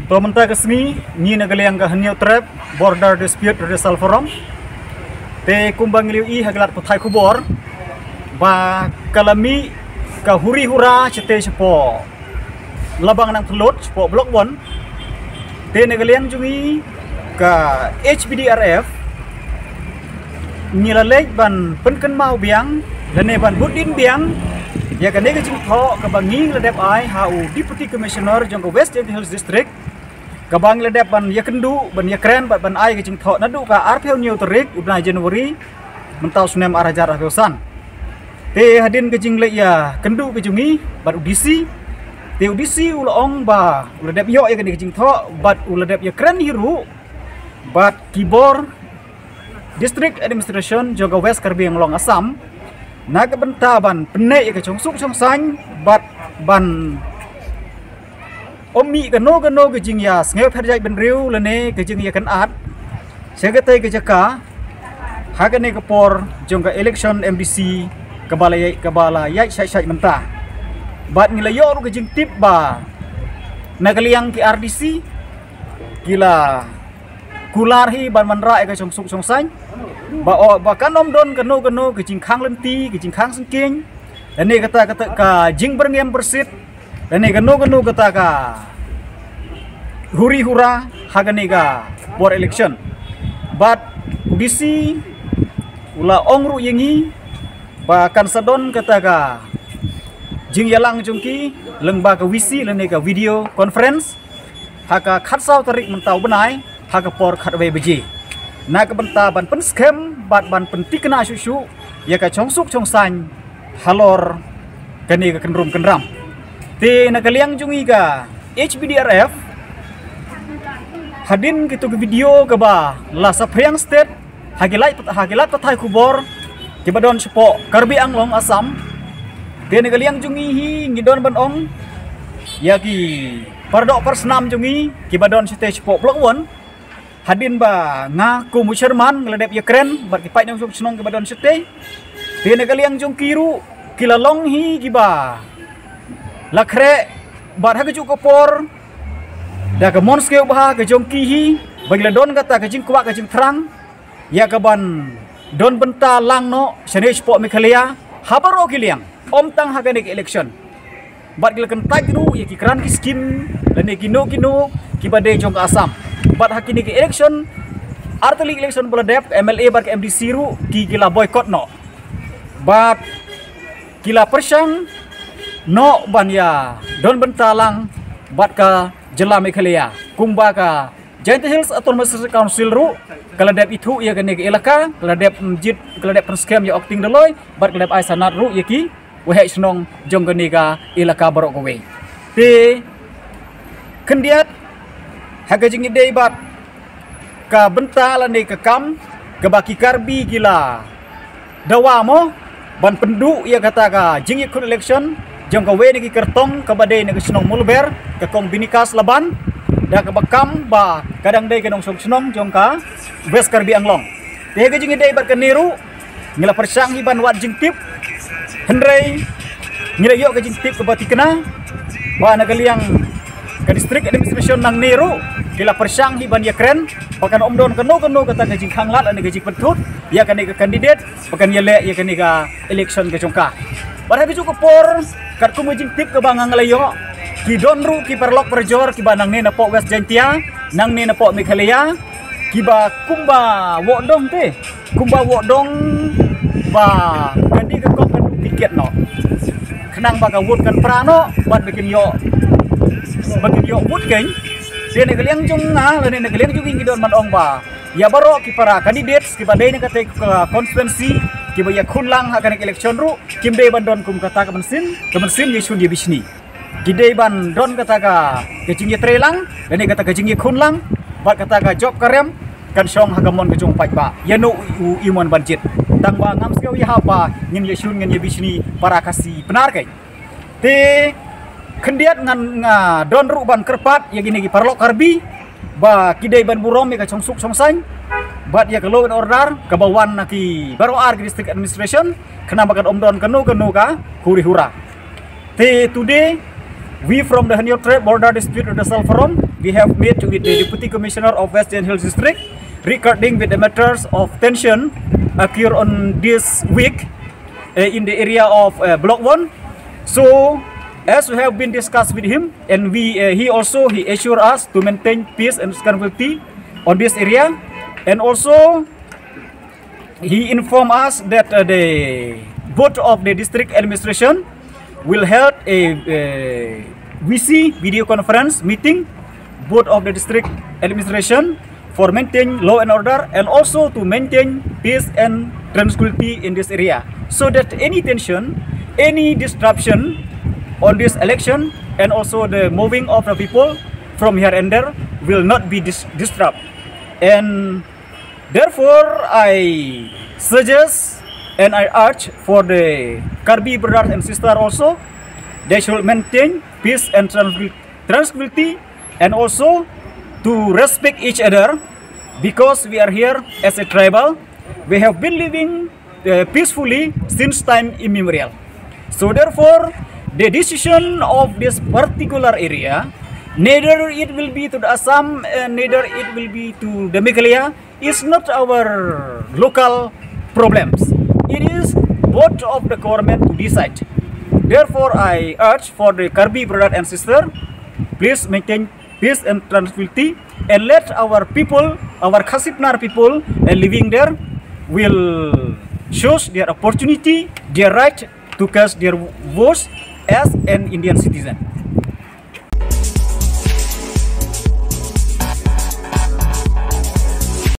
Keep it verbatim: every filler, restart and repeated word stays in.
To mynta ka sngi ngi na ka liang ka Hynñiewtrep Border Dispute Redressal Forum. Te kumba ngi la ïohi ha ki lad pathai khubor ba ka la mih ka huri hura shatei shapoh Labang Nangthlut shapoh Block One. Te na ka liang jong ngi ka H B D R F ngi la leit ban pynkynmaw biang lane ban bud dien biang ïa kane ka jingthoh kaba ngi la dep ai ha u Deputy Commissioner jong ka West Jaintia Hills District, kaba ngi la dep ban ïakynduh, ban ïakren bad ban ai ka jingthoh naduh ka arphew hynñiew tarik u bnai January mynta u snem ar hajar arphew san. Te hadien ka jingleit ïakynduh ka jong ngi bad u D C, te u D C u la ong ba u la dep ïoh ïa kane ka jingthoh bad u la dep ïakren hi ruh bad ki bor District Administration jong ka West Karbi Anglong Assam na ka bynta ban pynneh ïa ka shongsuk shongsaiñ bad ban ym mih kano kano ka jingïasngewpher jaitbynriew lane ka jingïakynad sha katei ka jaka ha kane ka por jong ka election M D C kaba la ïaid, kaba la ïaid shait shait mynta. Bad ngi la ïoh ruh ka jingtip ba na ka liang ki R D C ki la kular hi ban wanrah ïa ka shongsuk shongsaiñ ba, o, ba kan ym don kano kano ka jingkhang lynti, ka jingkhang syngkien lane kata kata ka jingbyrngem byrsit lane kano kano kata ka huri hura ha kane ka por election. Bad u D C u la ong ruh ïa ngi ba kan sa don kata ka jingïalang jong ki lyngba ka V C lane ka video conference ha ka khatsaw tarik mynta u bnai ha ka por khatwei baje na ka bynta ban pynskhem bad ban pyntikna shuh shuh ïa ka shongsuk shongsaiñ halor kane ka kynrum kynram. Te na ka liang jong ngi ka H B D R F hadien kito ki video kaba la saphriang stet ha ki lad, ha ki lad pathai khubor kiba don shapoh Karbi Anglong Assam. Te na ka liang jong ngi hi ngi don ban ong ïa ki pardoh parsnam jong ngi kiba don shatei shapoh Block One. Hadien ba nga kum u chairman nga la dep ïakren bad ki paid nongshong shnong kiba don shatei. Te na ka liang jong ki ruh ki la long hi kiba la khreh bad ha kajuh ka por da ka mon sngewbha ka jong ki hi ba ki la don kata ka jingkwah ka jingthrang ïa kaban don bynta lang noh shane shapoh Meghalaya ha baroh ki liang, ym tang ha kane ka election. Bad ki la kyntait ruh ïa ki kran ki skim lane kino kino kiba dei jong ka Assam. Bad ha kine ki election, artylli election ba la dep, M L A bad ka M D C ruh ki, ki la boycott noh. Bad ki la pyrshang noh ban ïa don bynta lang bad ka jylla Meghalaya kumba ka Jaintia Hills Autonomous District Council ruh ka la dep ithuh ïa kane ka elaka, ka la dep, mm, jied, ka la dep pynskhem ïa u Acting Doloi bad ka la dep ai sanad ruh ïa ki waheh shnong jong kane ka elaka baroh kawei. Te khyndiat ha ka jingïadei bad ka bynta lane ka kam kaba ki Karbi ki la dawa mo ban pynduh ïa kata ka jingïakhun election jong kawei na ki kyrtong kaba dei na ka shnong Mawlber, ka Kong Binikas Laban, da kaba kam ba ka dang dei ka nongshong shnong jong ka West Karbi Anglong. Te ha ka jingïadei bad kane ruh ngi la pyrshang hi ban wad jingtip, hynrei ngi la ïoh ka jingtip kaba thikna ba na ka liang ka District Administration nangne ruh ki la pyrshang hi ban ïakren ba kan ym don kano kano kata ka jingkhang lad lane ka jingpynthut ïa kane ka candidate ba kan ïaleh ïa kane ka election ka jong ka. Bad ha kajuh ka por katkum ka jingtip kaba nga, nga la ïoh, ki don ruh ki paralok parajor kiba nangne napoh West Jaintia, nangne napoh Meghalaya, kiba kumba wad dong te, kumba wad dong ba kane ka kong ka duktiket noh. Khnang ba ka vote kan pra noh bad ba kin ïoh, ba kin ïoh vote kein. Te na ka liang jong nga lane na ka liang jong ngi ngi don ban ong ba ïa baroh ki para candidates kiba dei na katei ka constituency kiba ïakhun lang ha kane ka election ruh kim dei ban don kum kata ka mynsiem, ka mynsiem ïashun ïabishni. Ki dei ban don kata ka, ka jingïatreilang lane kata ka jingïakhun lang bad kata ka jop ka rem kan shong ha ka mon ka jong u paidbah, ïano u, u, u mon ban jied. Tang ba ngam sngew ïahap ba ngin ïashun ngin ïabishni para Khasi Pnar kein. Te khyndiat ngan, nga don ruh ban kyrpad ïa kine ki paralok Karbi ba ki dei ban burom ïa ka shongsuk shongsaiñ bad ïa ka law and order kaba wan na ki baroh ar ki District Administration khnang ba kan ym don kano kano ka huri hura. Te today, we from the Hynñiewtrep Border Dispute Redressal Forum, We have met with the Deputy Commissioner of West Jaintia Hills District regarding with the matters of tension occur on this week uh, in the area of uh, Block one. So, as we have been discussed with him, and we uh, he also he assured us to maintain peace and tranquility on this area, and also he informed us that uh, the board of the district administration will held a uh, V C video conference meeting, board of the district administration, for maintain law and order and also to maintain peace and tranquility in this area, so that any tension, any disruption on this election and also the moving of the people from here and there will not be dis- disturbed. And therefore, I suggest and I urge for the Karbi brothers and sisters also, they should maintain peace and tranquil- tranquility, and also to respect each other, because we are here as a tribal. We have been living uh, peacefully since time immemorial. So therefore, the decision of this particular area, neither it will be to the Assam, uh, neither it will be to the Meghalaya, is not our local problems. It is both of the government to decide. Therefore, I urge for the Karbi brother and sister, please maintain peace and tranquility, and let our people, our Khasi Pnar people uh, living there, will choose their opportunity, their right to cast their votes as an Indian citizen.